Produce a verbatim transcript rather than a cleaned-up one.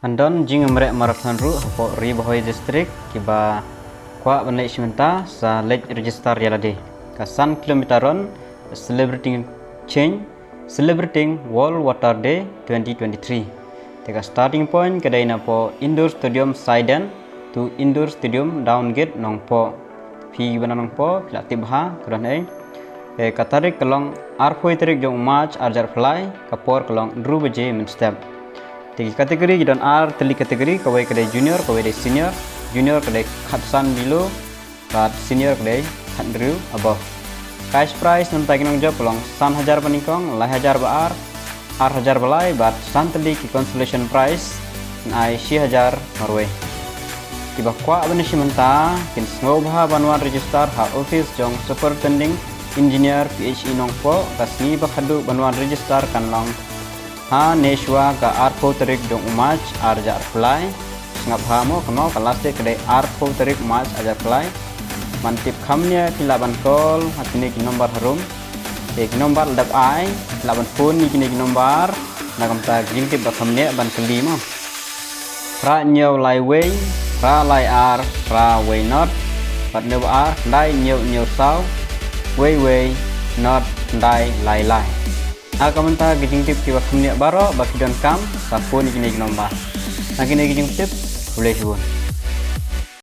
Kan don jingmrek marathon ruh hapoh Ri Bhoi District, kiba kwah ban leit shim bynta sa leit register ïa lade. Ka san kilometer run, celebrating change, celebrating World Water Day twenty twenty-three. Te ka starting point ka dei napoh Indoor Stadium Saiden to Indoor Stadium Downgate Nongpoh. Phi ba na Nongpoh phi la tip bha ka don ei. Te ka tarik ka long arphew tarik jong March arhajar arphew lai, ka por ka long hynriew baje mynstep. Te ki category ki don ar tylli category, kawei ka dei junior, kawei dei senior. Junior ka dei khatsan below bad senior ka dei khathynriew above. Cash prize na bynta ki nongjop ka long san hajar ba nyngkong, lai hajar ba ar, ar hajar ba lai bad san tylli ki consolation prize, ngan ai shi hajar marwei. Kiba kwah ban shim bynta kin sngewbha ban wan register ha office jong Superintending Engineer P H E Nongpoh. Ka sngi ba khadduh ban wan register kan long ha ne shuwa ka arphew tarik jong u March arhajar arphew lai. Sngap bha mo, kynmaw ka last date ka dei arphew tarik March arhajar arphew lai. Ban tip kham bniah phi lah ban call ha kine ki number harum. Te ki number la dep ai, phi lah ban phone ïa kine ki number na ka bynta ka jingtip ba kham bniah ban kylli mo. Phra hynñiew lai wei, phra lai ar, phra wei not, bad hynñiew ba ar, khyndai hynñiew hynñiew saw, wei wei, not khyndai lai lai. Ha ka bynta ki jingtip kiba kham bniah baroh ba phi donkam, sa phone ïa kine ki number. Na kine ki jingtip, khublei shibun.